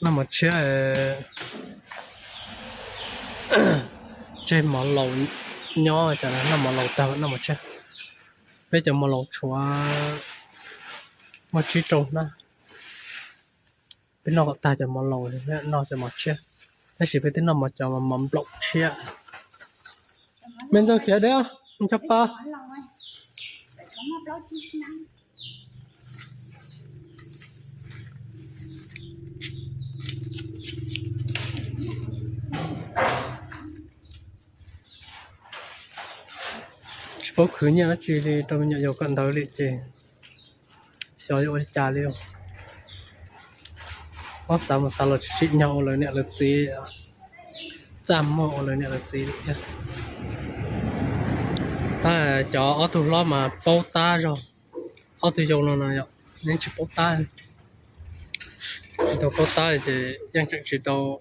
Năm một chiếc, ờ, trên món lẩu nho chả là năm món lẩu tàu năm một chiếc. Bây giờ món lẩu chúa một chiếc trâu đó. Bên nó có ta cho món lẩu, nó cho một chiếc. Nó chỉ bên tên nó mà cho mà món lẩu chiếc. Mình cho kia đấy, mình cho pa. Sipau khứ nhiệt nó chỉ li trong nhiệt dầu cận tàu li chê. Xó dầu cha li. Có sao mà sao lo chỉ nhau rồi nhiệt là gì. Chăm mô rồi nhiệt là gì chứ. Ta cho ô tô lo mà bao ta rồi. Ô tô dầu nó nó nên chỉ bao ta. Chỉ tàu bao ta thì yang chẳng chỉ tàu.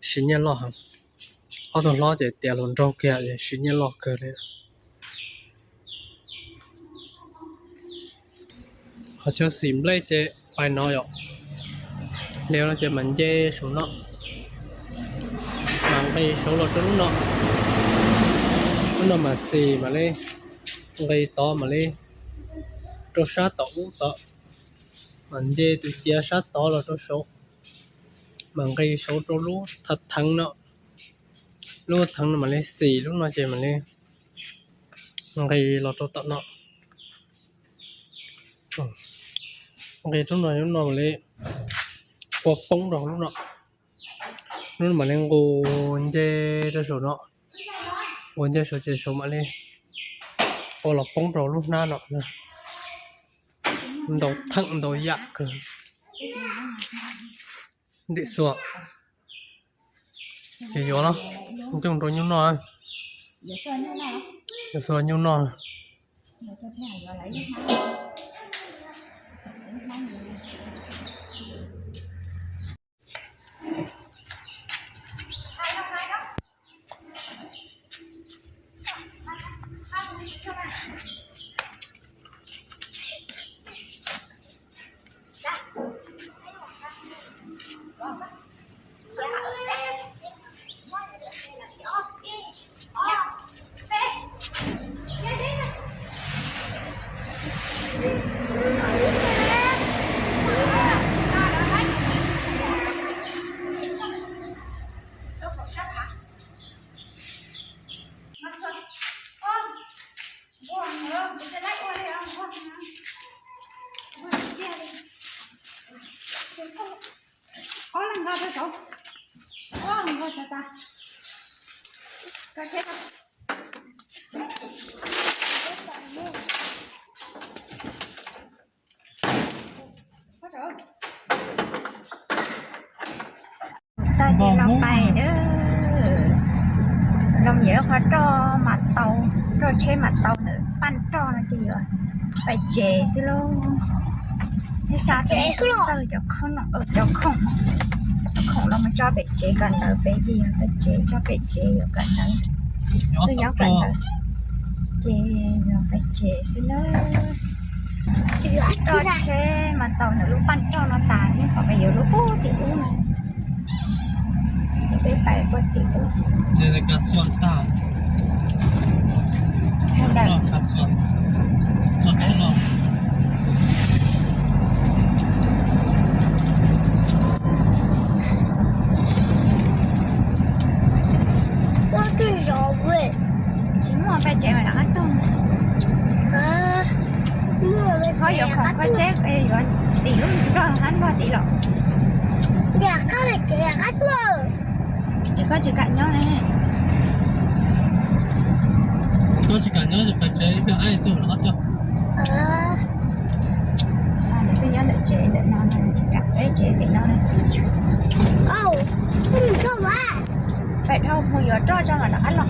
Xí nhiệt lo hả? Ô tô lo thì tiệt luôn rau kia thì xí nhiệt lo cơ đấy. Họ cho xím lấy thì phải nói rồi. Nếu nó chỉ mình dê số nó. Mà cái số lo cho nó. Nó mà xì mà lấy. Cái to mà lấy. Rau sát tàu ú tàu. Mà dê tụi chia sát tàu lo cho số. Mà cái số cho lũ thật thắng nó. Lũ thắng nó mà lấy xì lũ nó chỉ mà lấy. Ngi lo tau tau no. Ngi tau no, no le. Kua pong do lu no. Lu ma le ngu nje do so no. Ngu nje so je so ma le. Kua lo pong do lu na no. Ndo thang ndo ya ke. Đi xua. Chỉ vô lắm. Chung đôi nhiêu no. Vô xua nhiêu no. Tao đi lòng bay đó. Lòng nhớ khó cho mà tàu, cho chế mà tàu nữa, pan cho nó thì rồi. Phải chế xí lô. Thế sao cho nó tàu cho không nó, ờ, cho không. Không nó mà cho phải chế gần đó, phải đi, phải chế, cho phải chế ở gần đó. Nó nhớ gần đó. ເຈ ເຮົາໄປເຈຊິເລີຍ ຕໍ່ເຊມາຕໍ່ນະ ລູກປັ້ນເຈົ້ານອນຕາຍ ເຂົາໄປຢູ່ລູກໂອ້ຕິອູນະ ໄປໄປປົດຕິອູ ເຈລະກາສວນຕາ ໃຫ້ໄດ້ ກາສວນ ສວນຊະລອ What is your way? Bait hông, hông yuav roj cho mã lawv ăn lawm.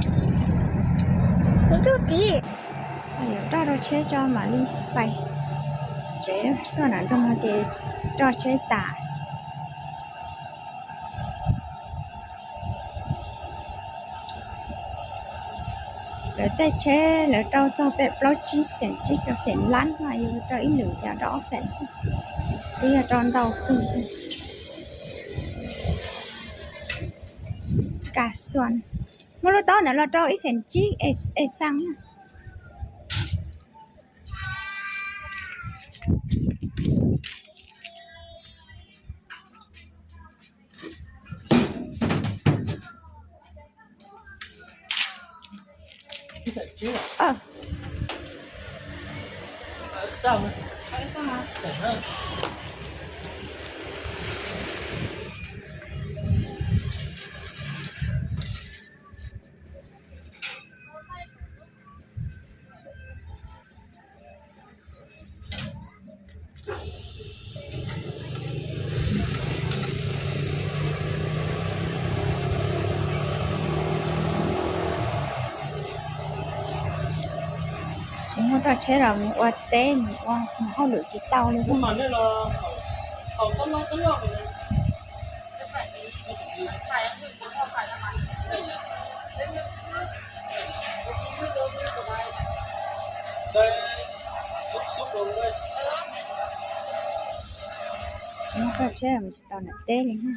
Hông yuav roj rau tsheb cho mã li pais tsev, toj na rau ces roj tsheb tas. Lawv tej tsheb lawv rau txog pem plaub tsib xees, tsib rau xees lab, mas yus rau ib lwm ces rau ob xees, twb yog rau ntau kawg. Kas xuas, muaj lub taub ntawd los rau ib xees tsib es es xees na. Tsis muaj roj tsheb los mus ua teb, mus ua mus hauj lwm tsis tau li. Tsis muaj roj tsheb los mus tsis tau nram teb li na.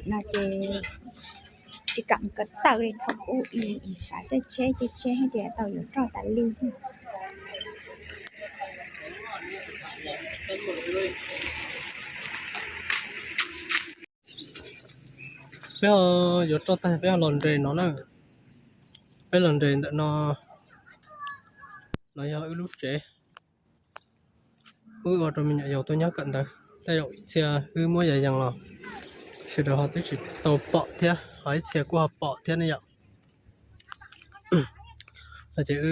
No ces tsis kam ko taw li, thaum ub ib xav caij tsheb caij tsheb ces tau yuav roj tas li. Peb yuav roj tag peb los nres no na. Peb los nres ntawm no, no yog wb lub tsev. Wb ua rau me nyuam yaus tuaj nyob kawm ntawv, tej zaum ib txhia wb muab yas yees los sawv daws ho twb tsis tau pom thiab, ho ib txhia kuj ho pom thiab ne yom. No ces wb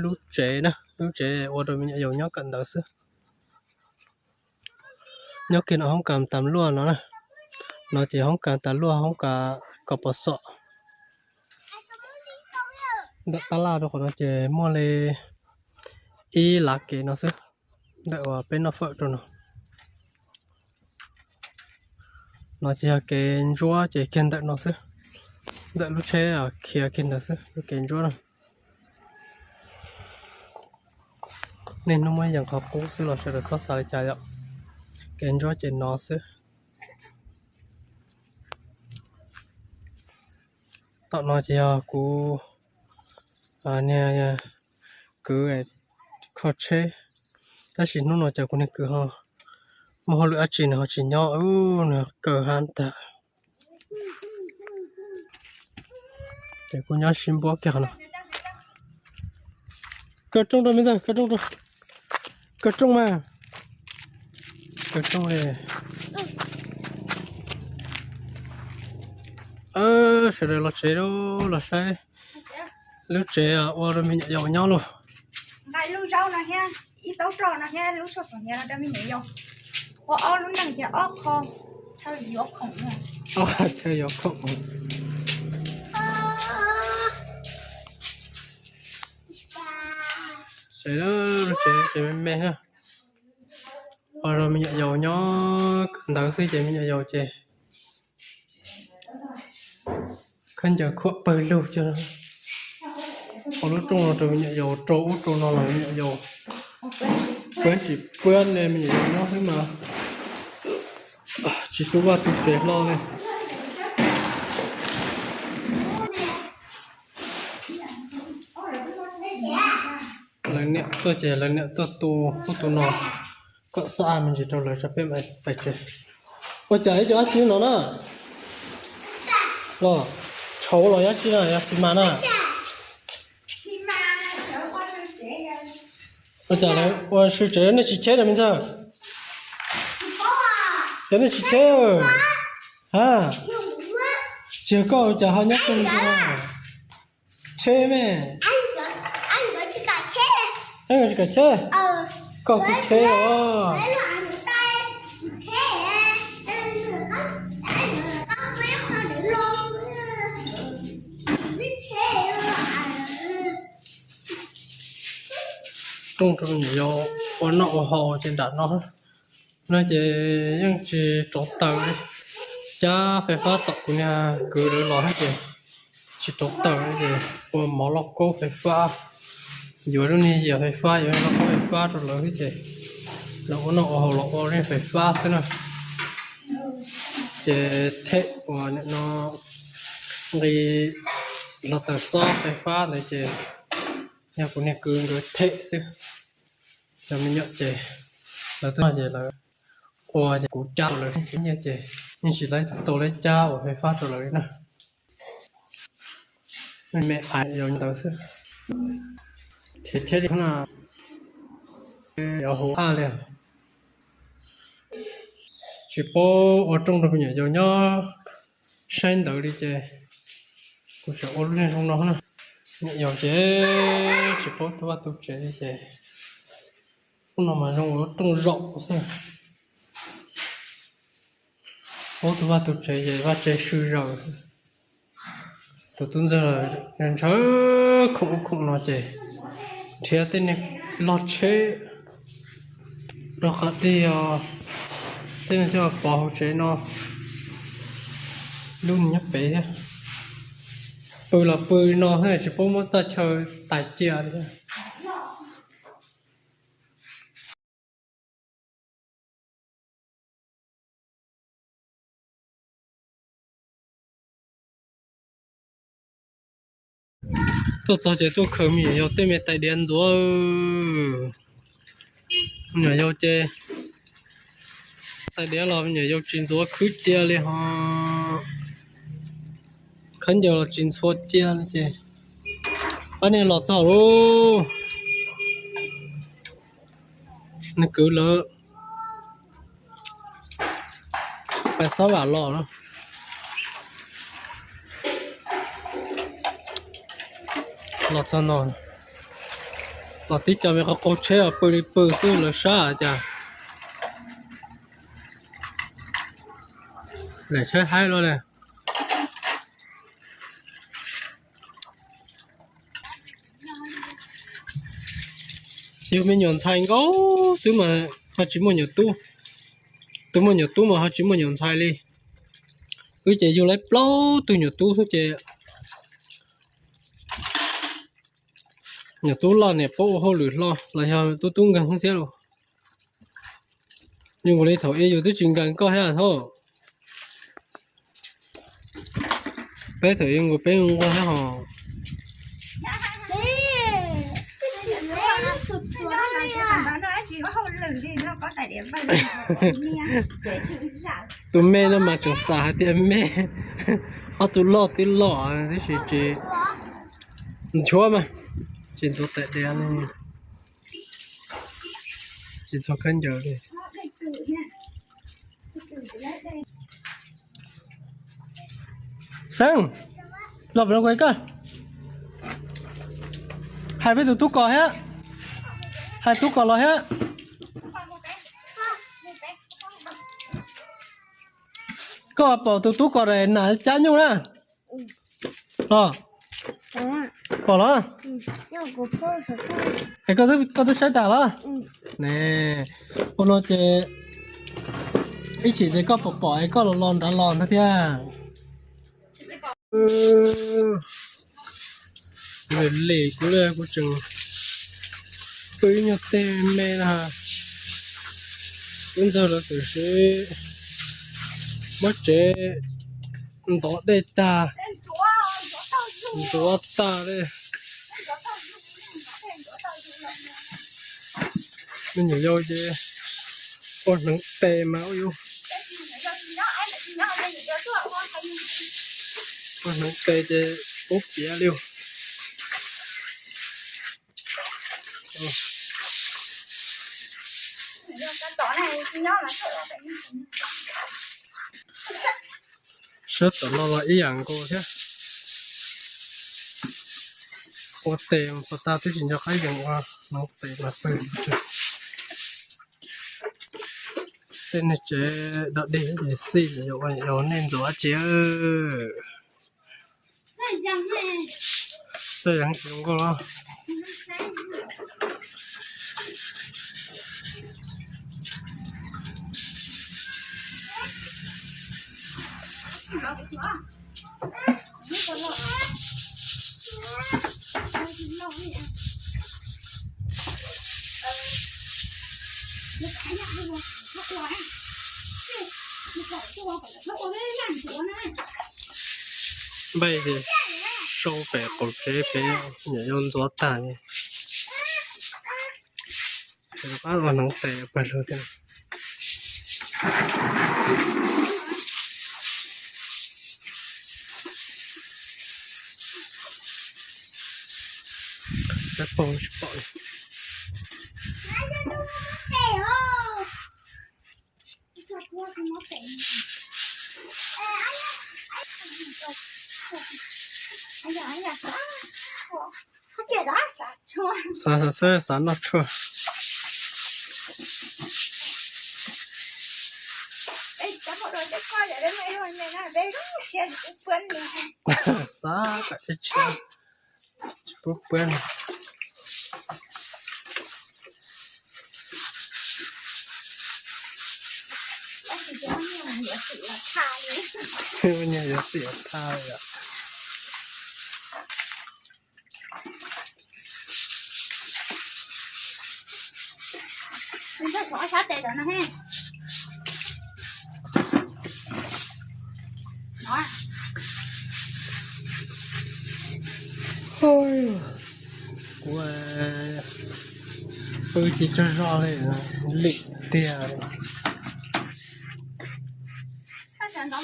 lub tsev na, lub tsev ua rau me nyuam yaus nyob kawm ntawv xwb. Nyob kiag no hoob kas tas luaj no na. No ces hoob kas tas luaj, hoob kas kom pov xom. Ntawm tab laj rau qhov no ces muaj li ib lav kev no xwb, ntawm uas peb noj fawm rau no. No ces yog kev ntsuab ces kiag ntawm no xwb, ntawm lub tsheb khiav kiag ntawd xwb, lub kev ntsuab na. Niaj hnub muab yees qhov qub xwb los sawv daws txhob xav li cas yom. Kev ntsuab ces no xwb. Tom no ces yog kuv niag kwv kho tsheb, tab sis hnub no ces kuv niag kwv ho muaj hauj lwm dab tsi nws ho tsis nyob, nws kawg hab tag. Ces kuv nyob sib npuab kiag qhov no. Kaw rooj rau me ntxawg, kaw rooj rau, kaw rooj mas, kaw rooj li. Sawv daws los tsev lauj, los saib lub tsev ua rau me nyuam yaus nyob lauj. Nqa lub zaub no thiab ib taub roj no thiab lub tshuaj xom hiav no rau me nyuam yaus. Ua ob lub neej ces ob qho chaw yuav khoom, ob qho chaw yuav khoom. Tsev, tsev me me na, ua rau me nyuam yaus nyob kawm ntawv xwb ces me nyuam yaus ces khaub ncaws khuam pawg lug cov no. Ua lub rooj no rau me nyuam yaus, rau ub rau no los me nyuam yaus. Pua tsis pua ne me nyuam yaus nyob xwb mas tsis tu vaj tu tsev hlo li. Lawv niam tuaj ces lawv niam tuaj tu ub tu no. Kom xab as me ntsis rau lawv tso peb mam pais tsev. Ua cas ib co dab tsi no na? Los, tshauv los dab tsi na, yog xi mas na? Ua cas lawv ua sw tsev nej tsis cheb na me ntxawg? Cov nej tsis cheb ha? Tsis yog koj ua cas ho nyob koj me ntsis na? Cheb me. Aib nkawd tsis kam cheb. Koj kuj cheb os. Rooj rau me nyuam yaus ua noj ua haus ces nram no. No ces yeej tsis rauv taws li, cab fais fab tom kuv niag kwv lawv los xwb ces tsis rauv taws li ces ua mov lauj kaub fais fab, yuav lub niag yias fais fab, yuav lauj kaub fais fab rau lawv xwb ces lawv ua noj ua haus los ua lub niag fais fab xwb na. Ces them uas nim no nqis hluav taws xob fais fab ntawd ces yog kuv niag kwv nkawd them xwb. Cov me nyuam ces lawv twb noj ces lawv ua ces kuv cab lawv nyiaj ces yeej tsis laib tau laib cab uas fais fab rau lawv li na. Me me ais yau ntawd xwb. Cheb cheb li na, yau hauv qab li. Tsis paub ua rooj rau me nyuam yaus nyob saib ntawd li ces kuv tseem ua lub niag zoo no na. Me nyuam yaus ces tsis paub tu vaj tu tsev li ces hnub no mas zoo ua rooj zaum xwb. Paub tu vaj tu tsev ces vaj tsev sw zaws. Tus tub ntxawg ntshaw khoom ub khoom no ces nrhiav tej niag loj tsheb rau qhov tias tej niag coj pov hauv tsev no, lub nyob pem thiab. Pw los pw no xwb tsis paub muab txaj chaw tais cia li. Tuaj txog ces tuaj khaws me nyuam yaus tej me tais diav ntxuav. Me nyuam yaus ces tais diav los me nyuam yaus tsis ntxuav khwb cia li ho, khaub ncaws los tsis ntxhua cia li ces. Pab niag los txog lauj, nws kwv lawv pais xob vam los na. Los txog no, los tib co me qhov qaug tsheb pw li pw xwb lawv sab cas. Lawv tshaib haib luaj li. Yug me nyuam ntxhais nkaus xwb mas ho tsis muaj nyuam tub. Tus muaj nyuam tub mas ho tsis muaj nyuam ntxhais li. Wb ces yug lawv plaub tug nyuam tub xwb ces nyuam tub loj niam paub ua hauj lwm hlo los yog tub tub nkeeg thiab lauj. Yug nkaus li thaum ub yus twb tsis nkeeg koj thiab thaum peb, thaum yug nkaus peb nkeeg koj thiab hos. Tus me no mas tseem xav hais tias me, ob tug loj twb loj tab sis tsis ntxhua mas, tsis ntxhua tais diav li, tsis ntxhua khaub ncaws li. Xeeb, los pem no kuv hais koj, hais peb tus tub kos thiab, hais tub kos los thiab. Koj pom tus tub kos daim nas cab nyuj na? Los, pom los? Es koj twb saib tas los? Ne, ua no ces ib chim ces koj pom pom es koj los los nrad los ntag thiab. Lê lê cú lê cú chừng tui nhau tê mê là ha. Cũng giờ là tự sĩ mất chế. Gió đê ta, gió ta đây. Nên nhiều dâu chứ. Ôi, nắng tê máu yêu. Ôi, nắng tê chứ. Ốp tía liêu. Ôi. Sớt tỏ lo lo ý ảng cô chứ. Ua tê, ua ta tí xin cho khách dùng ua, nó tê là tê. Tên này chế đã đi để xin, rồi, rồi nên rồi chứ. Tê ảng dùng cô lo. Bai thì sâu phải cổ chế phải nhảy yon gió tả nhỉ. Thì bác còn nóng tè phải lừa thế này. Chắc không, chắc không. Sa sa sa sa not sure. Sa ka ti cha. Pu pu. Nya ya si ya ta ya. Ôi, ôi, ôi, chỉ cho rõ này là lịch tiệc. Nó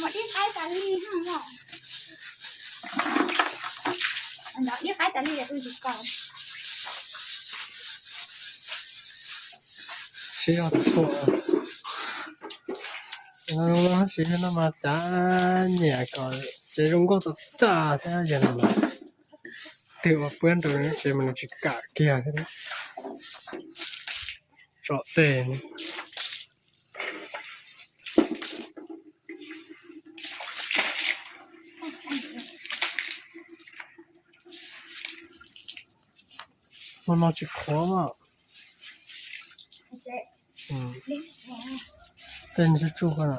đi khai tali là tôi chỉ còn. Chỉ có错. Nó, nó chỉ cho nó mà trả nhẹ coi. Chỉ không có tụt ta thế giờ này mà. Tiêu ƀôn rồi nó chỉ mình chỉ cả kia thế đó. Rõ ràng. Nó, nó chỉ khó mà. Ừ. Tên sẽ chụp cái này.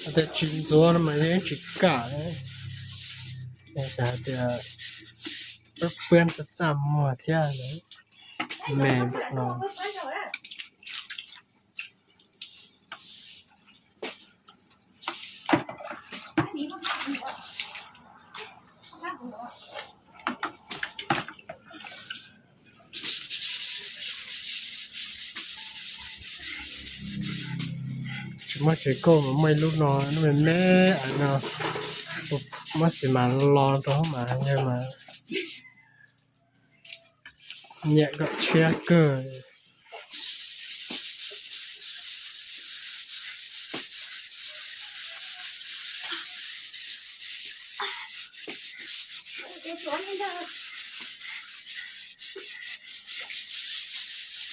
Ate chin zo na ma yen chi ka ne. Ate ate ƀôn ƀôn ta tsa mo thia ne. Me ƀu no. Chỉ mà chỉ cô mà mấy lúc nó, nó mệt mệt, à, nó. Mà xí mà lo đó mà, nhưng mà ແຍະກໍເຊຍເກີ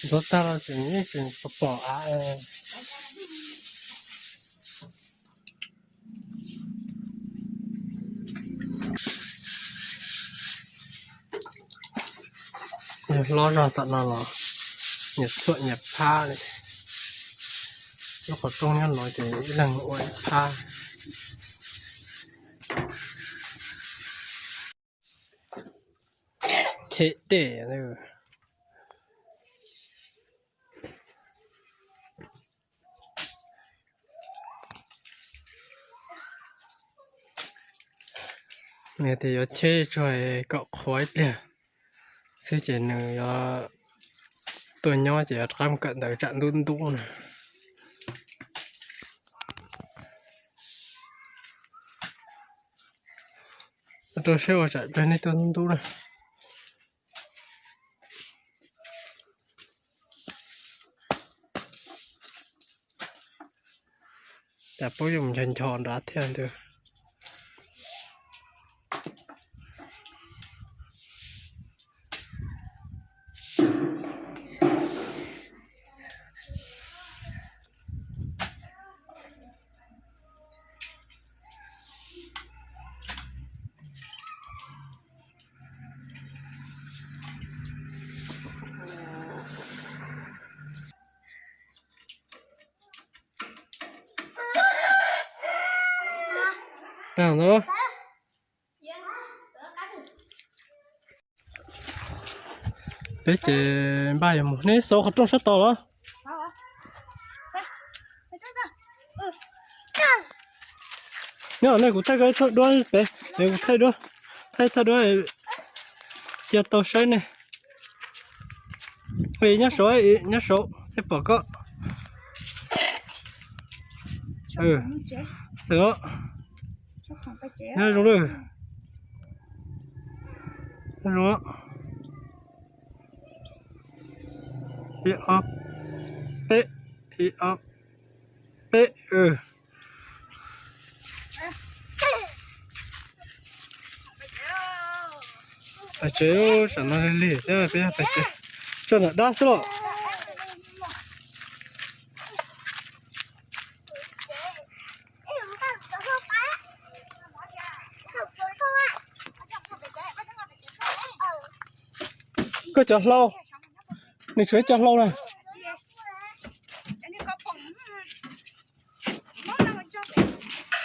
ໂດຕາລາຊິງນີ້ເປັນປະປອອາເອ. ເອີ ລໍລໍຕະນອລໍ ຫຍັບສວນຫຍັບພາເລີຍ ລະຂໍຕົງຍ້ອນລອຍເຈລັງອວຍພາ ເທເດເດີ. ແມ່ນແຕ່ຢາກເທຊ່ວຍເກາະຄອຍເປຍ ຊື່ເຈໜີຢາກຕົວຍໍເຈກຳກັນເດີຈະດຸນດຸນ. ໂຕເຊວຈະໄດ້ໃນຕົວນັ້ນດູນະ ແຕ່ໂປຢູ່ມັນຈະຈອນດາດແທນເດີ. ຕາມເນາະ. ເປເຈ ບ້າຍໝູ່ນີ້ໂຊເຂົາຕ້ອງຊະຕໍ່ເນາະ. ເນາະ ເນາະ ກູໄທກໍໄດ້ດ້ວຍເປ ເນາະ ກູໄທດ້ວຍ ໄທ ໄທດ້ວຍ ເຈຍໂຕໄຊນີ້. ເອີຍ ຍາໂສ ເອີຍ ຍາໂສ ເຮັດປອກເກາະ ເອີ ເສືອ ຍາໂສເດີ ຍາໂສ ເອີ ເອະ ເອະ ເອະ ເອະ ເອີ. ໄປເຈີ ສັນມາເລເລ ເດີ ໄປ ໄປເຈີ ຈົນດາສະຫຼໍ. ກໍຈະເລົ່າ ນີ້ຊ່ວຍຈະເລົ່ານະ.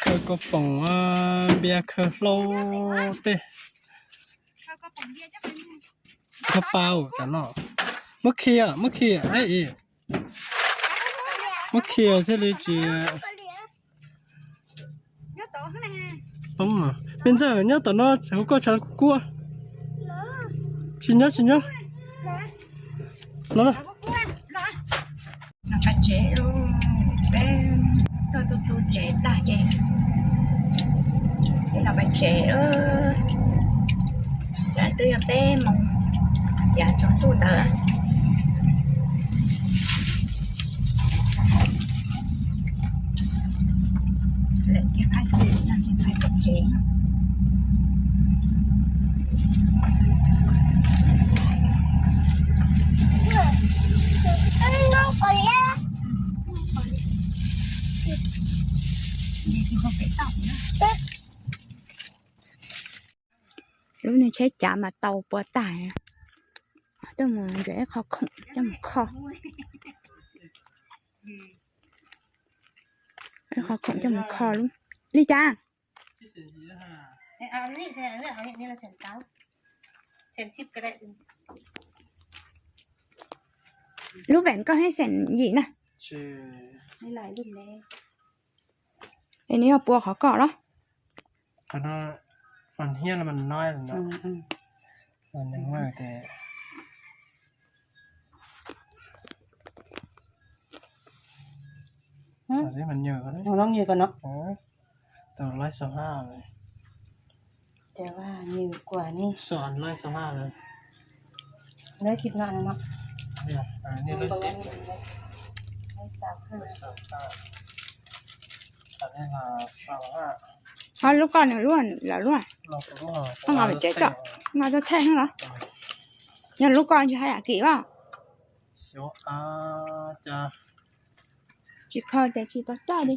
ເຄີກະປ໋ອງ ເບຍເຄີເຫຼົ້າເຕະ ເຄີປາວ ກະເນາະ ມາເຄຍ ມາເຄຍ ອ້າຍເອ ມາເຄຍເທເລຈີ ປຶ້ມ ເປັນຈັ່ງ ຍາວຕອນນອນ ເຮົາກໍຊານກົວ ຊິຍາ ຊິຍາ ນອນນະ. ເປັນໂຕໂຕເຈຕາເຈ ເປັນລາວາເຈ ເອີ ລາວຕື້ເປັນມົງ ຢາກຈອງຕູ້ເຕີ ແລະເກັບພາສີນຳເກັບພາສີເຈ. ລູກນີ້ໃຊ້ຈາມມາເຕົາປົວຕາຍ ຕ້ອງມາເດີ ເອົາເຂົ້າຂົງຈຳຄໍ ເອົາເຂົ້າຂົງຈຳຄໍລູກ ລີຈາ ເອົາອັນນີ້ ເອົາອັນນີ້ ອັນນີ້ລະແສນຊາວ ແສນສິບກໍໄດ້ ລູກແຫວນກໍໃຫ້ແສນຢີນະ ມີຫຼາຍລຸ້ນແດ່. ອັນນີ້ເອົາປົວເຂົາເກາະເນາະ ຄັນວ່າມັນຮຽນແລ້ວມັນນ້ອຍແລ້ວເນາະ ອືມໆ ມັນຍັງນ້ອຍແຕ່ ຫື ອັນນີ້ມັນເຍີກວ່ານີ້ ເອົາລອງເຍີກກ່ອນເນາະ ເອີ ໂຕຮ້ອຍຊາວຫ້າເລີຍ ແຕ່ວ່າເຍີກວ່ານີ້ ສອນຮ້ອຍຊາວຫ້າເລີຍ. ໄດ້ສິບເນາະ ອັນນັ້ນເນາະ ນີ້ ອັນນີ້ໄດ້ສິບ ໄດ້ຊາວຫ້າ ໄດ້ຊາວຫ້າ ອັນນີ້ລະຊາວຫ້າ ເອົາລູກກ່ອນ ລ້ວນ ລະລ້ວນ ລະລ້ວນ ຕ້ອງເອົາໄປເຈາະ ເອົາຕົວແທງເນາະ ອືມ ຢ່າລູກກ່ອນ ຢູ່ໃຫ້ອາກິເວົ້າ ເຊວອາຈາ ຊິເຂົ້າໃຈຊິຕໍ່ເຈົ້າເດ້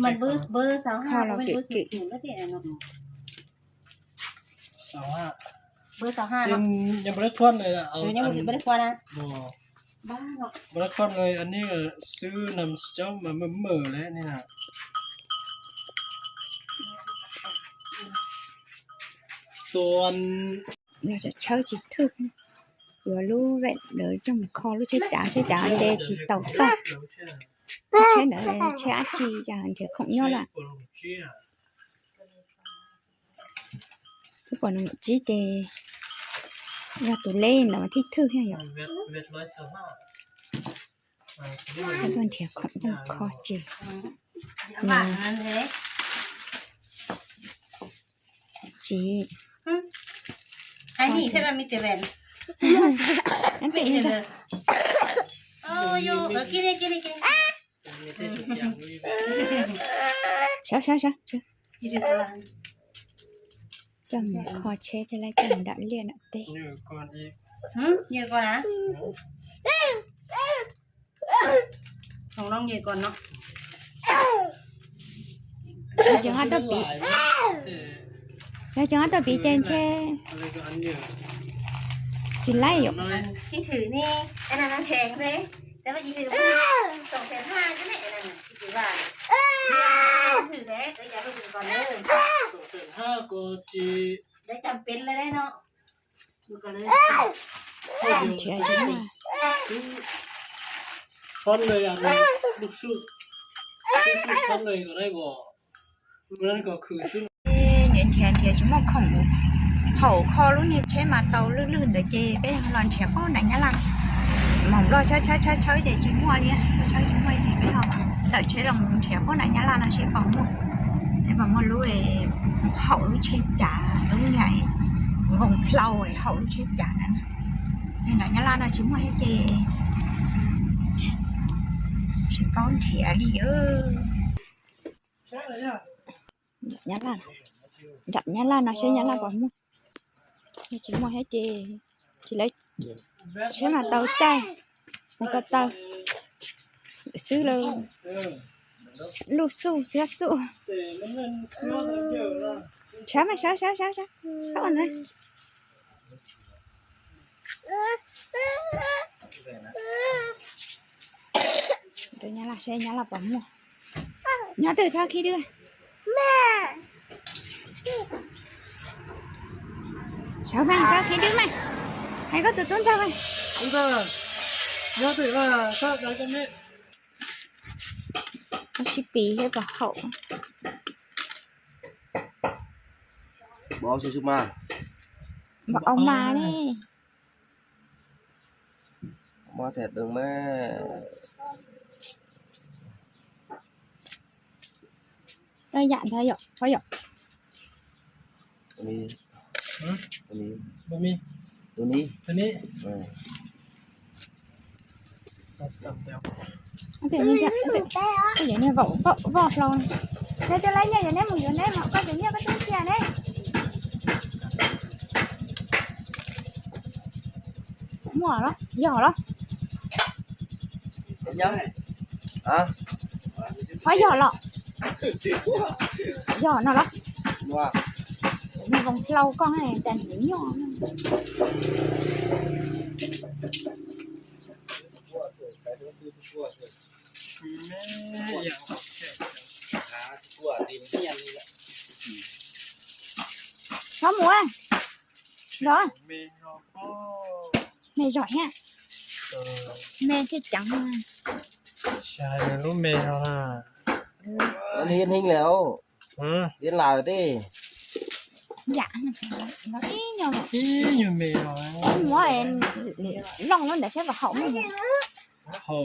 ມັນເບີ ເບີຊາວຫ້າ ເຂົ້າລາວເກະເກະ ເບີຊາວຫ້າ ເບີຊາວຫ້າເນາະ ຍັງບໍ່ໄດ້ຄວັນເລີຍ ເອົາ ຍັງບໍ່ໄດ້ຄວັນນະ ບໍ່ ບ້າເນາະ ບໍ່ໄດ້ຄວັນເລີຍ ອັນນີ້ຊື້ນຳເຈົ້າມາເມີແລ້ວນີ້ນະ ສ່ວນ ເຮົາຈະເຊົ່າຈິຖືກ ເຮົາຮູ້ແວດເດີ ຈຳຂໍຮູ້ເຊຈາ ເຊຈາເດຈິເຕົາຕໍ່ ເຊເດີ ເຊອາຈີຈາ ເທຂອງຍ້ອນລະ ຄືປອນຈີເດ ຍາຕູເລນ ລະວັນທີຖືກແຮງຢູ່ ເວັດ ເວັດຮ້ອຍຊາວຫ້າ ເພິ່ນເທຂອງ ຂອງຈີ ອືມ ຈີ ອືມ ອັນນີ້ເພິ່ນວ່າມີແຕ່ແວ່ນ ອັນເປັນຫຍັງ ມີແຕ່ແວ່ນ ໂອ້ຍ ເອີ ກິນນີ້ ກິນນີ້ ກິນນີ້ ຊະ ຊະ ຊະ ຊະ ກິນນີ້ ຈຳຂໍເຊເດລະ ຈຳດະລຽນເຕ ເຍອະກ່ອນອີກ ຫື ເຍອະກ່ອນນະ ຂອງນ້ອງເຍກ່ອນເນາະ ເຮົາຈະຫາຕໍ່ປີ ເຮົາຈະຫາຕໍ່ປີແຈນແຊ ກິນໄລ່ຢູ່ ທີ່ຖືນີ້ ອັນນັ້ນມັນແພງເດ້ ແຕ່ວ່າອີຖືສອງແສນຫ້າຈັ່ງໃດ ອັນນັ້ນນະ ທີ່ຖືວ່າ ຖືແລ້ວ ເອີ ຢ່າເພິ່ງຖືກ່ອນເດີ ສອງແສນຫ້າກໍຊິ ໄດ້ຈຳເປັນແລ້ວເນາະ ຢູ່ກັນເລີຍ ເທໃສ່ ຄອນເລີຍ ອັນລູກຊຸດ ລູກຊຸດຄອນເລີຍກໍໄດ້ບໍ່ ມື້ນັ້ນກໍຄືຊິ ເອີ ເນທຽນເທຊິມົກຂອງເຂົາ ເຂົາລຸ້ນເຮັດໃຊ້ມາເຕົາລື່ນໆ ແຕ່ເຈເປັນລອນແຖວປ້ອນນາຍາລາ ໝອມລໍເຊົາໆໆໆ ເຈຈິມົວເນຍ ເຊົາຈິມົວເຈເປັນເຮົາ ແຕ່ເຊລອງແຖວປ້ອນນາຍາລາ ເນາະ ເຊປອງໝົດ ໃນປອງໝົດ ລຸ້ນເອີ ເຂົາລຸ້ນເຊຈາ ລຸ້ນໃຫຍ່ ຂອງເຂົາເຂົາລຸ້ນເຊຈາ ນັ້ນ ໃນນາຍາລາ ເນາະ ຈິມົວເຮັດເຈ ຊິປ້ອນເທອະລີເອີ ຍາລາ ຍາລານະ ໃຊ້ຍາລາບໍ່ໝົດ ຊິໝົດໃຫ້ເຈ ຊິໄດ້ໃຊ້ມາເຕົາໃຈ ມັນກໍເຕົາ ຊື້ເລີຍ ລູກສູ້ ເຊືອສູ້ ໃຊ້ມາ ໃຊ້ ໃຊ້ ໃຊ້ ໃຊ້ ເຂົ້າອັນນັ້ນ Tôi nhá là xe nhá là bấm mua. Nhá từ sao khi đưa. Sao mày sao khi đưa mày. Hay có từ tuấn sao mày. Chúng ta nhớ từ là sao đấy cho mẹ. Có ship pí hay bảo hậu. Bỏ xe sụp mà. Bảo ông mà đi. ມາແທດເບິ່ງແມ້ ໄດ້ຢາກໄດ້ຢາກ ພໍຢາກ ໂຕນີ້ ຫື ໂຕນີ້ ບໍ່ມີ ໂຕນີ້ ໂຕນີ້ ເອີ ອັນເດ ມັນຈະ ອັນເດ ດຽວນີ້ເວົ້າ ເວົ້າ ເວົ້າລອງ ເດ ຈະໄລ່ເນຍ ດຽວນີ້ ໝູຢູ່ໃນໝໍ ກໍດຽວນີ້ ກໍຕ້ອງເຄຍເດ້. ໝໍເນາະ ຫຍໍ້ເນາະ ຫຍໍ້ເນາະ ຫຍໍ້ເນາະ ມີວອງເລົ່າກ້ອງໃຫ້ແຕ່ໜໍ້. ແມ່ ອີ່ຫຍັງຂອງແຂກ ຫາຊິກົວຕີນຮຽນນີ້ແຫຼະ ນ້ອງໝູເອີຍ ເນາະ ແມ່ ແມ່ຢອດແຮງ ເອີ ແມ່ຄິດຈັງ ໃຊ່ ແມ່ນລູກແມ່ເຮົານະ ເອີ ມັນຮຽນເຮງແລ້ວ ຮະ ຮຽນຫຼາຍແລ້ວຕິ ຢາກໃຫ້ມັນ ອີ່ຫຍັງ ອີ່ຫຍັງແມ່ເຮົາ ໝູເອີຍ ລອງລົງໄດ້ໃຊ່ບໍ່ເຂົາ ເຂົາ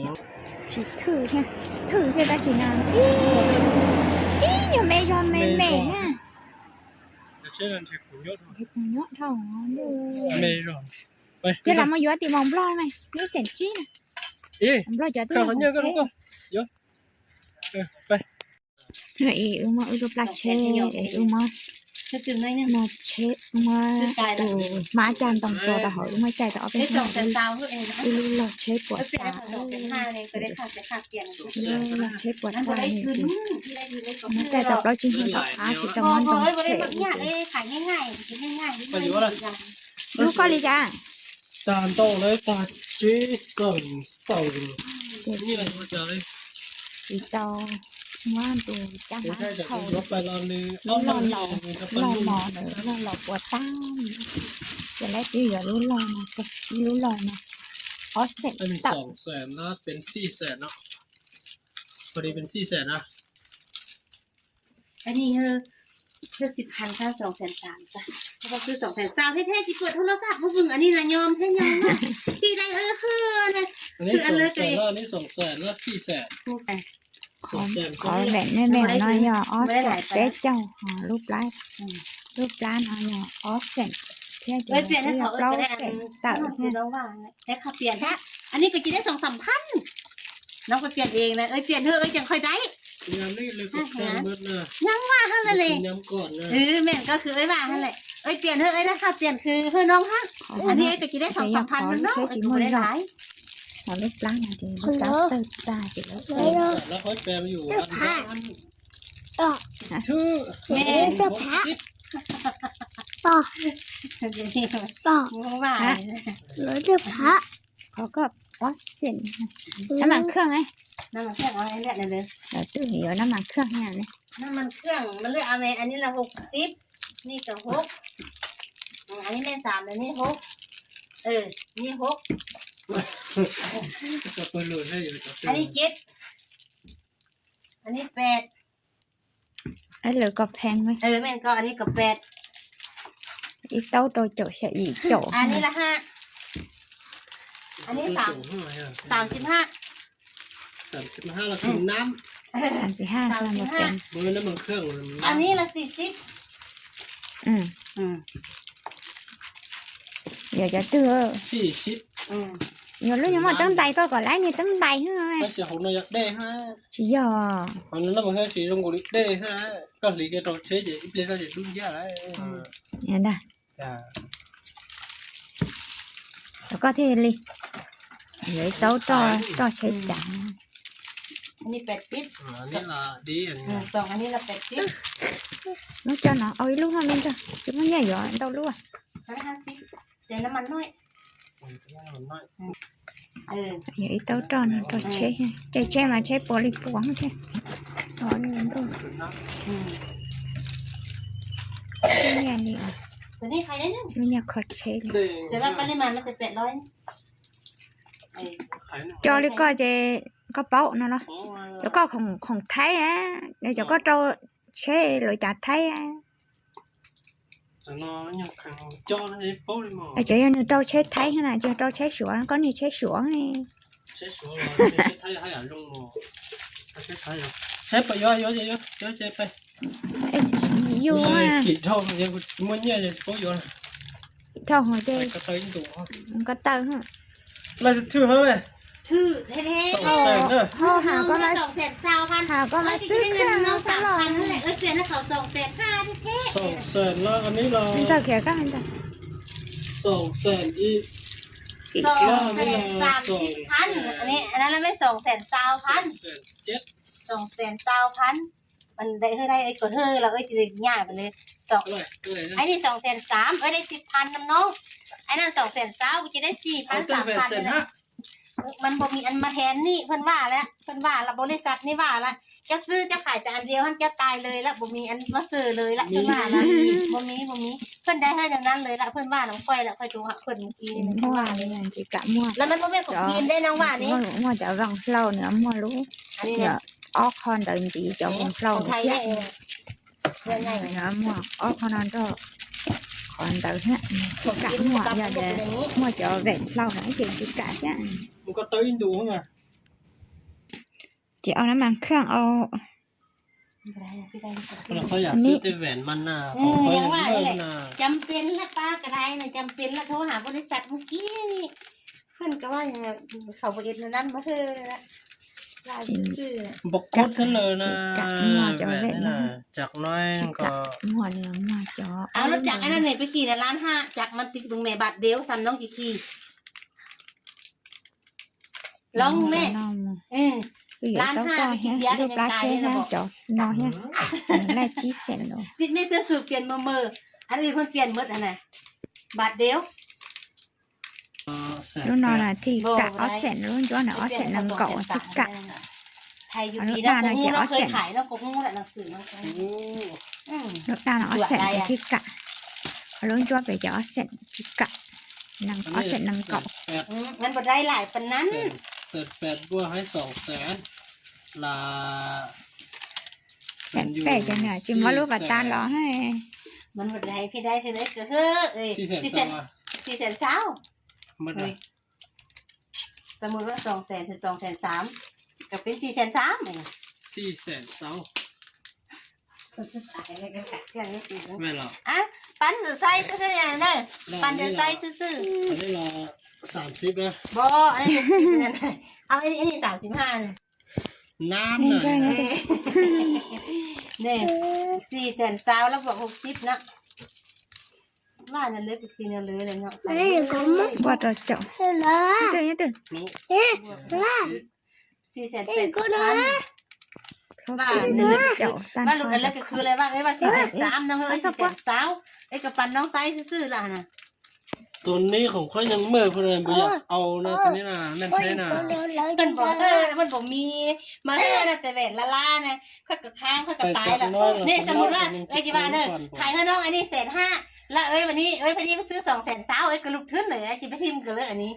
ຊິຖືແທ້ ຖືແທ້ ຕາຊິນາງ ອີ່ຫຍັງແມ່ຢອດ ແມ່ ແມ່ ແມ່ຢອດ ແມ່ ແມ່ຢອດ ແມ່ຢອດ ແມ່ຢອດ. Ê, cho là mua dứa thì mong blo này, nó sẽ chi này. Ê, mong blo dứa thì mong blo. Ê, ư mua ư lô pla chê, ê, ư mua. Mua chê, mua, ư, má chan tòng tò tà hỏi, ư mua chai tà ơ bên trong. Ư lô chê puat tà. Ư lô chê puat tà. Má chai tà blo chinh hương tà á, chỉ tà ngon tòng chê. Ư có lý chả? ຈານໂຕເລີຍ ຕາຈີ່ເສີງເສີງ ນີ້ລະ ເຈົ້າເລີຍ ຈີ່ເຕົາ ວ່າໂຕ ຈານ ໂອ້ຍ ໄດ້ຈາກ ເຂົາ ລົບໄປລອນນີ້ ລອນນີ້ ລອນນີ້ ລອນນີ້ ປວດຕາ ຈະໄດ້ ຈະໄດ້ ຈະໄດ້ ລູກຫຼໍ່ນະ ລູກຫຼໍ່ນະ ອໍ ເສັດ ອັນນີ້ ເຕົາ ສອງແສນນະ ເປັນສີ່ແສນເນາະ ພໍດີເປັນສີ່ແສນນະ. ອັນນີ້ເຮີ ເຮີສິບພັນຊະ ສອງແສນສາມຊະ ເຮົາກໍຊື້ສອງແສນຊາວແທ້ໆ ຊິເປີດໂທລະສັບໃຫ້ເບິ່ງ ອັນນີ້ນະ ຍອມແທ້ ຍອມນະ ທີ່ໄດ້ເອີ ຄືອັນນັ້ນ ອັນນີ້ ຄືອັນເລີກ ສອງແສນ ອັນນີ້ ລະ ອັນນີ້ສອງແສນ ລະ ສີ່ແສນ ຂອງ ຂອງແບບແມ່ໆ ເນາະ ອໍ ເສັດເດ້ເຈົ້າ ລູກຫຼານ ອືມ ລູກຫຼານ ອໍ ເສັດ ເອີຍ ປ່ຽນໃຫ້ເຂົາ ເອີຍ ເຈົ້າ ເອີຍ ເຈົ້າ ເອີຍ ແຕ່ເຂົາປ່ຽນ ອັນນີ້ກໍຊິໄດ້ສອງສາມພັນ ນ້ອງໄປປ່ຽນເອງນະ ເອີຍ ປ່ຽນເຮີ ເອີຍ ຈັ່ງຄ່ອຍໄດ້ ຍາມນີ້ເລີຍກໍແພງໝົດນະ ຍັງວ່າຫັ້ນລະເລີຍ ຍາມກ່ອນນະ ເອີ ແມ່ນ ກໍຄືເອີຍວ່າຫັ້ນແຫຼະ ເອີຍ ປ່ຽນເຮີ ເອີຍ ໄດ້ຄ່າປ່ຽນຄືເຮີນ້ອງຫັ້ນ ອັນນີ້ເອີຍກໍຊິໄດ້ສອງສາມພັນນຳນ້ອງ ເອີຍກໍບໍ່ໄດ້ຫຼາຍ ເອົາລູກປານະ ເອີຍ ເຈົ້າເຕີບຕາຊິ ແລ້ວຄ່ອຍແປມາຢູ່ອັນນັ້ນ ຖື ແມ່ນ ເຈົ້າພະ ປໍ ປໍ ວ່າ ເຈົ້າພະ ເຂົາກໍອອກເຊັນ ອືມ ນ້ຳມັນເຄື່ອງໄງ ນ້ຳມັນເຄື່ອງເອົາໃຫ້ເລືອກໄດ້ເລີຍ ເອົາຕູ້ນີ້ ເອົານ້ຳມັນເຄື່ອງໃຫ້ແນ່ ນ້ຳມັນເຄື່ອງ ມັນເລືອກເອົາແມ່ ອັນນີ້ລະຫົກສິບ ນີ້ກໍຫົກ ອືມ ອັນນີ້ແມ່ນສາມ ອັນນີ້ຫົກ ເອີ ນີ້ຫົກ ກໍເປີດໂຫຼດໃຫ້ຢູ່ ອັນນີ້ເຈັດ ອັນນີ້ແປດ ອັນເລີກກໍແພງເວີຍ ເອີ ແມ່ນກໍ ອັນນີ້ກໍແປດ ອີໂຕໂຕໂຈະຊະອີໂຈະ ອັນນີ້ລະຫ້າ ອັນນີ້ສາມ ສາມສິບຫ້າ ສາມສິບຫ້າລະຄືນ້ຳ ສາມສິບຫ້າ ສາມສິບຫ້າ ເບິ່ງນ້ຳມັນເຄື່ອງ ອັນນີ້ລະສີ່ສິບ ອືມ ອືມ ດຽວຈະຕື້ ສີ່ສິບ ອືມ ດຽວລຸງຍັງມາຕັ້ງໃດກໍ ກໍໄດ້ນີ້ຕັ້ງໃດເຮີ້ຍ ໄປເສຍຫົວໜ້ອຍຢາກໄດ້ຮະ ຊິຢໍ ອັນນັ້ນມັນຄືຊິລົງກູລິເດຮະ ກໍລີແກໂຕເຊເຈ ອີເປຊາເຈດຸນຢາລະ ອືມ ອັນດາ ຈ້າ ແລ້ວກໍເທລີ ເລີຍເຕົ້າຕໍ່ ຕໍ່ເຊຈານ ອັນນີ້ແປດສິບ ອືມ ອັນນີ້ລະດີ ອັນນີ້ ອືມ ສອງອັນນີ້ລະແປດສິບ ນ້ອງຈອນເນາະ ເອົາອີກລູກໜຶ່ງແມ່ນຈ້ະ ຄືມັນໃຫຍ່ຢູ່ ເຕົ້າລູກ ຮ້ອຍຫ້າສິບ ແຕ່ນ້ຳມັນໜ້ອຍ ເອີ ເອີ ເອີ ເຕົ້າຕໍ່ນະ ຕໍ່ເຊ ເຈ ເຈມາເຊປົວລີປົວເຊ ອໍ ນີ້ມັນໂດນ ອືມ ນີ້ ອັນນີ້ ຕົວນີ້ຂາຍໄດ້ໜຶ່ງ ນີ້ຂອດເຊ ແຕ່ວ່າປະລິມານມັນຈະແປດຮ້ອຍ ເອີ ຈອລີກວ່າເຈກະເປົາເນາະ ແລ້ວກໍຂອງ ຂອງໄທອະ ແລ້ວເຈົ້າກໍເຕົ້າເຊໂລຈາກໄທອະ ອາ ເຈົ້າຢູ່ເຕົ້າເຊໄທຫັ້ນນະ ເຈົ້າເຕົ້າເຊສວນ ກໍນີ້ເຊສວນນີ້ ຢູ່ອະ ເທົ່າຫົວເຈ ມັນກໍເຕີຫະ ລາຍຖືກເທົ່າໃດ ຖືກແທ້ໆ ສອງແສນເດີ ເຮົາຫາກໍມາ ສອງແສນຊາວພັນ ຫາກໍມາຊື້ເຄື່ອງເນາະ ສາມພັນຫັ້ນແຫຼະ ເອີຍ ປ່ຽນໃຫ້ເຂົາສອງແສນຫ້າແທ້ໆ ສອງແສນລະ ອັນນີ້ລະ ມັນຈະແຂກກັນ ສອງແສນອີກ ສອງແສນສາມສິບພັນ ອັນນີ້ ອັນນັ້ນລະແມ່ນສອງແສນຊາວພັນ ສອງແສນຊາວພັນ ມັນໄດ້ເຮີ້ ໄດ້ເອີຍ ກົດເຮີ້ລະເອີຍ ຊິໄດ້ຍ່າງໄປເລີຍ ສອງ ອັນນີ້ສອງແສນສາມ ເອີຍ ໄດ້ສິບພັນນຳນ້ອງ ອັນນັ້ນສອງແສນຊາວ ຊິໄດ້ສີ່ພັນ ສາມພັນ ມັນບໍ່ມີອັນມາແທນນີ້ ເພິ່ນວ່າແລ້ວ ເພິ່ນວ່າລະ ບໍລິສັດນີ້ວ່າລະ ເຈົ້າຊື້ເຈົ້າຂາຍແຕ່ອັນດຽວຫັ້ນ ເຈົ້າຕາຍເລີຍລະ ບໍ່ມີອັນມາເສີເລີຍລະ ເພິ່ນວ່າລະ ບໍ່ມີ ບໍ່ມີ ເພິ່ນໄດ້ໃຫ້ແນວນັ້ນເລີຍລະ ເພິ່ນວ່ານຳຂ້ອຍລະ ຂ້ອຍໂທຫາເພິ່ນມື້ກີ້ນີ້ ເພິ່ນວ່າເລີຍ ຊິກະມົວ ລະມັນບໍ່ແມ່ນຂອງຈີນເດ້ ນາງວ່ານີ້ ມົວຈະວາງເຫຼົ່າເໜືອມົວລູກ ອັນນີ້ ອອກຄອນເດີນດີ ຈອມຂອງເຮົາ ຂອງໄທເດ້ ເພື່ອນໃຫຍ່ ນະໝວກອອກຂະໜາດດອກ ຄອນເດີເຮ ກະໝວກຢ່າແລ ໝວກຈະເອົາແວ່ນເຫຼົ່າໃຫ້ເຈນຈິກະເຮ ມັນກໍເຕີອິນດູເຮົາມາ ຈະເອົານ້ຳມັນເຄື່ອງ ເອົາ ບໍ່ໄດ້ ບໍ່ໄດ້ ເຂົາຢາກຊື້ແຕ່ແຫວນມັນນະ ເອີ ຂອງຂ້ອຍຍັງວ່ານີ້ແຫຼະ ຈຳເປັນລະ ປ້າກໍໄດ້ນະ ຈຳເປັນລະ ໂທຫາບໍລິສັດມື້ກີ້ນີ້ ເພິ່ນກໍວ່າຫຍັງ ເຂົາບໍ່ເຮັດແນວນັ້ນ ບໍ່ເທີລະ ລາຍຊື່ໆ ບໍ່ກົດເລີຍນະ ແຫວນນີ້ນະ ຈັກໜ້ອຍກໍ ຫົວເຫຼືອງຫົວເຈາະ ເອົາລົດຈັກອັນນັ້ນນີ້ໄປຂີ່ໃນຮ້ານຫ້າ ຈັກມັນຕິດເບິ່ງແມ່ ບາດດຽວສ່ຳນ້ອງຂີ່ ລອງແມ່ ເອີ ລ້ານຫ້າໄປກິນເບຍກໍຍັງຕາຍແລ້ວເນາະ ເນາະ ແຮງ ແລກຈີເຊັນເນາະ ຕິດແມ່ເສື້ອສູດປ່ຽນເມີໆ ອັນອື່ນເພິ່ນປ່ຽນໝົດຫັ້ນນະ ບາດດຽວ ລຸງນ້ອຍນະທີ່ກະອອກເຊັນ ລຸງຈ້ວນນະອອກເຊັນໜຶ່ງກອກທີ່ກະ ໄທຢູ່ປີນະ ກໍຮູ້ນະ ເຄີຍຂາຍເນາະ ກໍຮູ້ລະ ໜັງສືມັນ ອືມ ລຸງນ້ອຍນະອອກເຊັນທີ່ກະ ລຸງຈ້ວນໄປຈະອອກເຊັນທີ່ກະ ໜຶ່ງ ອອກເຊັນໜຶ່ງກອກ ອືມ ມັນບໍ່ໄດ້ຫຼາຍປານນັ້ນ ແສນແປດບວກໃຫ້ສອງແສນລະ ແສນແປດຈັ່ງນະ ຈຶ່ງວ່າລູກກະຕາຫຼໍໃຫ້ ມັນບໍ່ໄດ້ ພີ່ໄດ້ເທົ່າໃດກໍເຮີ້ ສີ່ແສນ ສີ່ແສນຊາວ ໝົດລະ ສົມມຸດວ່າສອງແສນ ສອງແສນສາມ ກໍເປັນສີ່ແສນສາມ ສີ່ແສນຊາວ ແມ່ນລະ ອ່ະ ປັນໃສ່ຊື່ໆ ເດີ ປັນໃສ່ຊື່ໆ ອັນນີ້ລະສາມສິບນະ ບໍ່ ອັນນີ້ ເອົາ ອັນນີ້ ອັນນີ້ສາມສິບຫ້ານະ ນ້ຳນະ ນີ້ ສີ່ແສນຊາວ ແລ້ວບວກຫົກສິບເນາະ ວ່ານັ້ນເລີຍ ກໍຄືແນວເລີຍແຫຼະເນາະ ອັນນີ້ກໍໝົດ ບໍ່ຕໍ່ເຈົ້າ ເອີ ເດີ ເດີ ສີ່ແສນແປດສິບພັນ ວ່ານັ້ນເລີຍ ວ່າລຸ້ນນັ້ນເລີຍ ກໍຄືເລີຍວ່າ ເອີຍ ວ່າສີ່ແສນສາມເນາະ ເອີຍ ສີ່ແສນຊາວ ເອີຍ ກໍປັນນ້ອງໃສ່ຊື່ໆລະຫັ້ນນະ ຕົວນີ້ຂອງຂ້ອຍຍັງເມີ່ເພິ່ນບໍ່ຢາກເອົານະ ຕົວນີ້ນະ ແມ່ນແທ້ນະ ເພິ່ນບໍ່ ເອີ ເພິ່ນບໍ່ມີ ມາເຮີ້ນະ ແຕ່ແຫວນລະລານະ ຂ້ອຍກໍຄ້າງ ຂ້ອຍກໍຕາຍລະ ນີ້ ສົມມຸດວ່າ ເອີຍ ຊິວ່າເດີ ຂາຍໃຫ້ນ້ອງອັນນີ້ແສນຫ້າ ລະເອີຍ ບັດນີ້ ເອີຍ ບັດນີ້ຊື້ສອງແສນຊາວ ເອີຍ ກໍລຸກທຶນເລີຍ ຊິໄປຖິ້ມກັນເລີຍອັນນີ້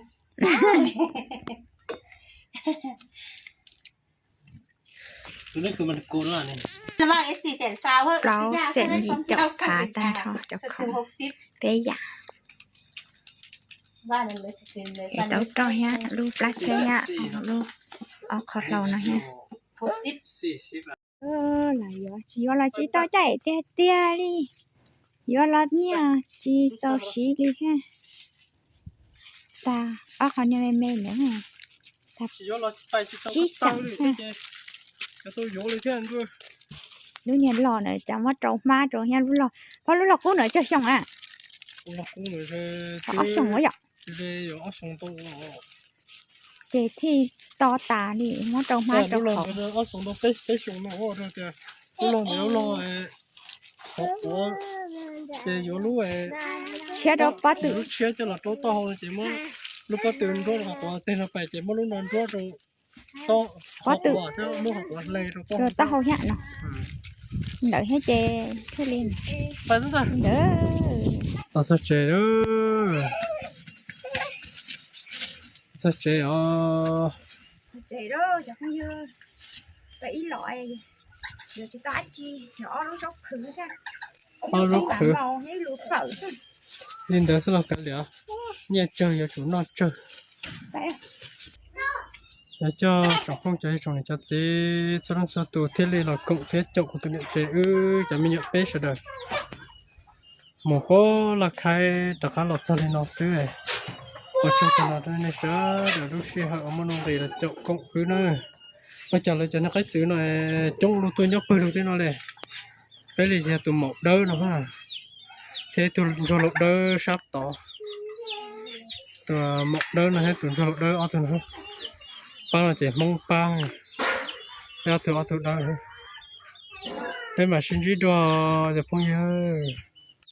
ຕົວນີ້ຄືມັນໂກນລະນີ້ ແຕ່ວ່າເອັດສີ່ແສນຊາວເອີຍ ເກົ້າແສນ ເຈົ້າຂາ ຕານທອງເຈົ້າຂອງ ເປັນຫົກສິບ ເຕຍາ ວ່ານັ້ນເລີຍ ເຕັມເລີຍ ເອ ເຕົ້າເຕົ້າເຮຍ ລູກປາເຊຍ ລູກອອກຂໍເລົ່ານະເຮຍ ຫົກສິບ ສີ່ສິບ ເອີ ຫຼາຍຢູ່ ຈີວ່າລະຈີຕໍ່ໃຈເຕຍເຕຍລີ ຢູ່ລອດເນຍ ຈີເຈົ້າຊີລີແຮ ຕາ ອອກເຂົາເນຍແມ່ນແລ້ວ ຕາ ຈີວ່າລະຈີໄປຈີເຈົ້າ ຈີສັງ ກະໂຕໂຍເລີຍແທ້ ລູກເນຍຫຼໍ່ເນຍ ຈຳວ່າໂຕມາໂຕເຮຍລູກຫຼໍ່ ເພາະລູກຫຼໍ່ກູເນຍເຈົ້າຊົງອະ ລູກຫຼໍ່ກູເນຍ ເຂົາເອົາຊົງບໍ່ຢາກ ເຈທີ່ຕໍ່ຕານີ້ ມາເຈົ້າມາເຈົ້າຂອງ ເອົາສອງດອກເປັນ ເປັນສອງດອກ ເອີ ແຕ່ລູກລອງ ແຕ່ລູກລອງ ເອີ ຂອບຄົວ ເຈຢູ່ລູກ ເອີ ເຊຍດອກປາຕື້ ເຊຍຈະລະໂຕຕໍ່ເຮົາເຈມາ ລູກປາຕື້ໂຕຂອບຄົວ ເຕນໄປເຈມາ ລູກນອນໂຕ ໂຕ ປາຕື້ ເຈົ້າ ລູກຂອບຄົວເລີຍໂຕ ເຈົ້າເຮົາເຮຍເນາະ ເດີເຮຍເຈ ເທລິນ ໄປຊັ້ນ ເດີ ຕໍ່ເຊຍເດີ ສະເຈອໍ ສະເຈເດີ ຢ່າເພິ່ງເຢີ ໄປອີ່ຫຼອຍ ດຽວຈະຕ້ອງອັດຈີ ດຽວເອົາລູກຈົກຄືແທ້ ເອົາລູກຄື ເອົາລູກເຂີ ລິນເດີສະລັບກັນເດ ເນຍເຈີ ຢ່າຈູນອກເຈີ ດຽວເຈົ້າຈອກຫ້ອງຈະໃຫ້ຊົງໃຫ້ຈັດຊີ ສະລັບສະຕູເທເລລອດກົງເທໂຈະຂອງຕົວເນຍເຈ ອື ຈະມີເຍອະເປສະເດີ ໝູ່ໂປ້ລະໄຄ ຕະຄາຫຼອດຊາລີນອງຊື້ ປະຈູຕະນອດດ້ວຍໃນເຊີ ດຽວລູກຊີຫາເອົາມານົງເຣລະເຈາະກົງຄືເນີ ມາຈາກເລີຍຈະນັກໄຄຊື້ໜ້ອຍ ຈົງລູກຕົວຍອດເປີລູກຕີນອນເລີຍ ເປລີເຊຍຕູໝອກເດີເນາະ ເທຕູໂຈໂລເດີຊັບຕໍ່ ຕູໝອກເດີນະ ເທຕູໂຈໂລເດີອອກຕູນະ ປາເຈມົງປາ ແລ້ວຕູອອກຕູເດີ ເປັນມາຊິນຈີດວ ຈະພົງເຢີ